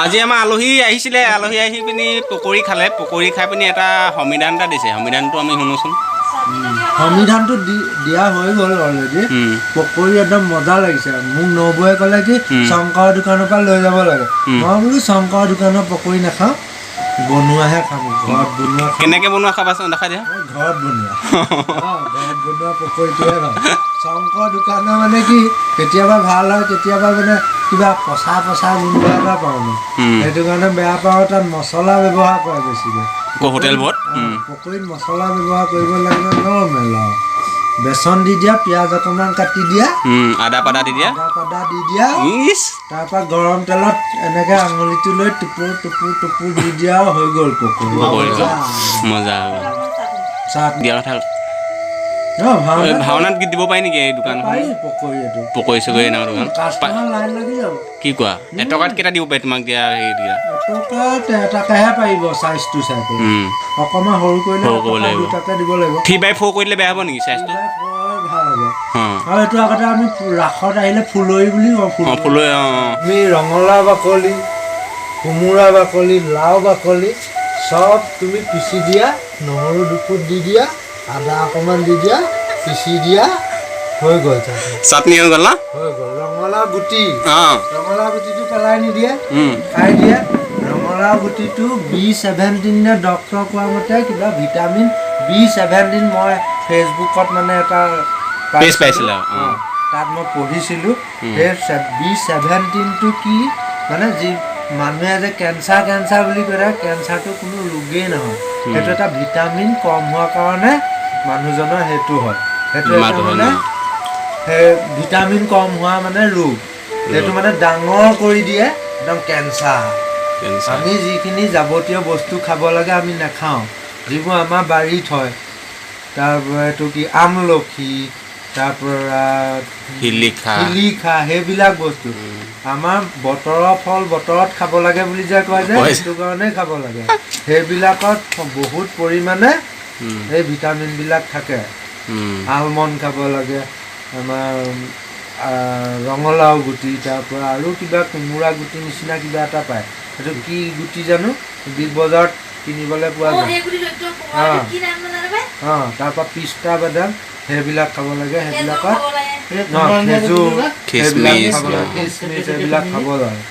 আজি আমাৰ আলহী আহিছিলে। আলহী আহি পিনি পকৰি খালে। পকৰি খাই পিনি এটা সমিধান এটা দিছে। সমিধানটো আমি শুনোচোন। সমিধানটো দিয়া হৈ গ'ল অলৰেডি। পকৰি একদম মজা লাগিছে। মোক নবৌৱে ক'লে কি শংকৰৰ দোকানৰ পৰা লৈ যাব লাগে। মই বোলো শংকৰৰ দোকানৰ পকৰি নাখাওঁ, বনোৱাহে খাম, ঘৰত বনোৱা খাম। কেনেকৈ বনোৱা খাবাচোন, দেখাই দিয়া। মই ঘৰত বনোৱা, ঘৰত বনোৱা পকৰিটোহে ভাল। শংকৰ দোকানৰ মানে কি, কেতিয়াবা ভাল হয়, কেতিয়াবা মানে কিবা পচা পচা গোন্ধ এটা পাওঁ মই। সেইটো কাৰণে বেয়া পাওঁ। তাত মছলা ব্যৱহাৰ কৰে বেছিকৈ। আকৌ হোটেলবোৰত। পকৰীত মছলা ব্যৱহাৰ কৰিব লাগিব, নৰ্মেল আৰু বেচন দি দিয়া, পিঁয়াজ অকণমান কাটি দিয়া, আদা পাদা দি দিয়া, আদা পাদা দি দিয়া, ইচ। তাৰপৰা গৰম তেলত এনেকে আঙুলিটো লৈ টুপুৰ টুপুৰ টুপুৰ দি দিয়া, হৈ গ'ল পকৰি। পকৰি। মজা। মজা। চাট। দিয়া কথা। ভাওনাত। ভাওনাত গীত দিব পাৰি নেকি এই দোকানখন? পাৰি পকৰি এইটো। পকৰি চকৰি এনেকুৱা দোকান। কাষ্টমাৰ লাইন লাগি যাব। কি কোৱা, এটকাত কেইটা দিব পাৰি তোমাক দিয়া সেই দিয়া? এটকাত এটাকেহে পাৰিব, চাইজটো চাই পেলাই। অকণমান সৰু কৰিলে সৰু কৰিব এটকা লাগিব। দুটাকে দিব লাগিব। 3x4 কৰি দিলে বেয়া হ'ব নেকি চাইজটো? 3x4 ভাল হ'ব। আৰু এইটো আগতে আমি ৰাসত আহিলে ফুলৰি বুলি কওঁ। ফুলৰি। ফুলৈ, অঁ অঁ। আমি ৰঙালাও বাকলি, কোমোৰা বাকলি, লাও বাকলি চব তুমি পিচি দিয়া, নহৰু দুফুট দি দিয়া, আদা অকণমান দি দিয়া, পিচি দিয়া, হৈ গ'ল চাটনি। চাটনি হৈ গ'ল ন? হৈ গ'ল। ৰঙালাও গুটি, ৰঙালাও গুটিটো পেলাই নিদিয়ে, খাই দিয়ে। ৰঙালাও গুটিটো B17 নে ডক্টৰ কোৱা মতে কিবা ভিটামিন B17, মই ফেচবুকত মানে এটা পেজ পাইছিলা, অঁ। তাত মই পঢ়িছিলোঁ। সেই B17টো কি মানে, যি মানুহে যে কেঞ্চাৰ কেঞ্চাৰ বুলি কৈ থাকে, কেঞ্চাৰটো কোনো ৰোগেই নহয়। সেইটো এটা ভিটামিন কম হোৱাৰ কাৰণে মানুহজনৰ সেইটো হয়। সেইটো এটা বেমাৰটো হয় মানে ন? সেই ভিটামিন কম হোৱা মানে ৰোগ। সেইটো মানে ডাঙৰ কৰি দিয়ে একদম কেঞ্চাৰ। কেঞ্চাৰ। আমি যিখিনি যাৱতীয় বস্তু খাব লাগে আমি নাখাওঁ, যিবোৰ আমাৰ বাৰীত হয়। তাৰপৰা এইটো কি আমলখি, তাৰপৰা শিলিখা। শিলিখা, সেইবিলাক বস্তু। আমাৰ বতৰৰ ফল বতৰত খাব লাগে বুলি যে কয় যে, কয়। সেইটো কাৰণেই খাব লাগে। সেইবিলাকত বহুত পৰিমাণে এই ভিটামিনবিলাক থাকে। আলমণ্ড খাব লাগে আমাৰ, ৰঙালাও গুটি, তাৰপৰা আৰু কিবা কোমোৰা গুটি নিচিনা কিবা এটা পায়, সেইটো কি গুটি জানো, বিগ বজাৰত কিনিবলৈ পোৱা যায়। তাৰপৰা পিস্তা বাদাম সেইবিলাক খাব লাগে। সেইবিলাকত খেজুৰ সেইবিলাক খিচমিচ, খাব লাগে, খিচমিচ এইবিলাক খাব লাগে।